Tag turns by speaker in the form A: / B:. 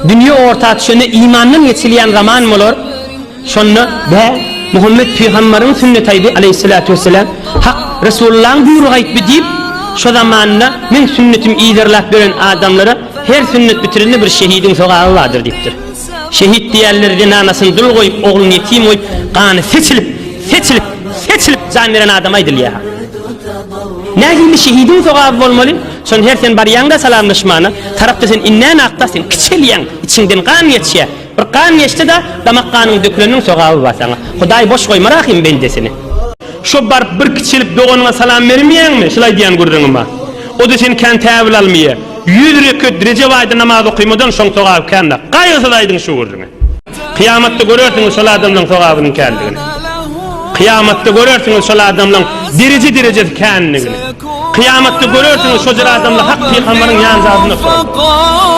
A: Dünýe orta düşende imandan geçilýän zaman bolar. Şonda, Bä, Muhammet pygamberiň sünneti-aýby, aleýhissalatu wesselam, Hak, Resulullahyň buýrugy-aýtby diýip, şo zamanda meň sünnetimi yzarlap ýören adamlara her sünnet bitirende bir şehidiň sogaby bardyr diýipdir. Şehit diýýärler zenanasyny dul goýup, ogluny ýetim goýup, gany seçilip, seçilip, seçilip jan beren adama aýdylýar. Nähili şehidiň sogaby bolmaly? Şony her sen barýaňda salamlaşmana, tarapda sen innän akda sen kiçelýäň, içiňden gan geçýär. Bir gan geçse-de, damak ganyň döküleniniň sogaby bar saňa. Hudaý boş goýmar ahym bendesini. Şo baryp bir kiçelip doganyňa salam bermeýäňmi, şul aýdýan gürrüňime? O-da seni kän täwil almaýar. Ýüz reket Rejep aýda namaz okymadan şoň sogaby kän-de. Gaýgysyz aýdyň şu gürrüňi. Kyýamatda görersiňiz şol adamlaň sogabynyň kändigini. Kyýamatda görersiňiz şol adamlaň dereje-derejesi kändigini. Kyýamatda görersiňiz şo jür adamlar hak pygambaryň ýanjadynda oturandygyny.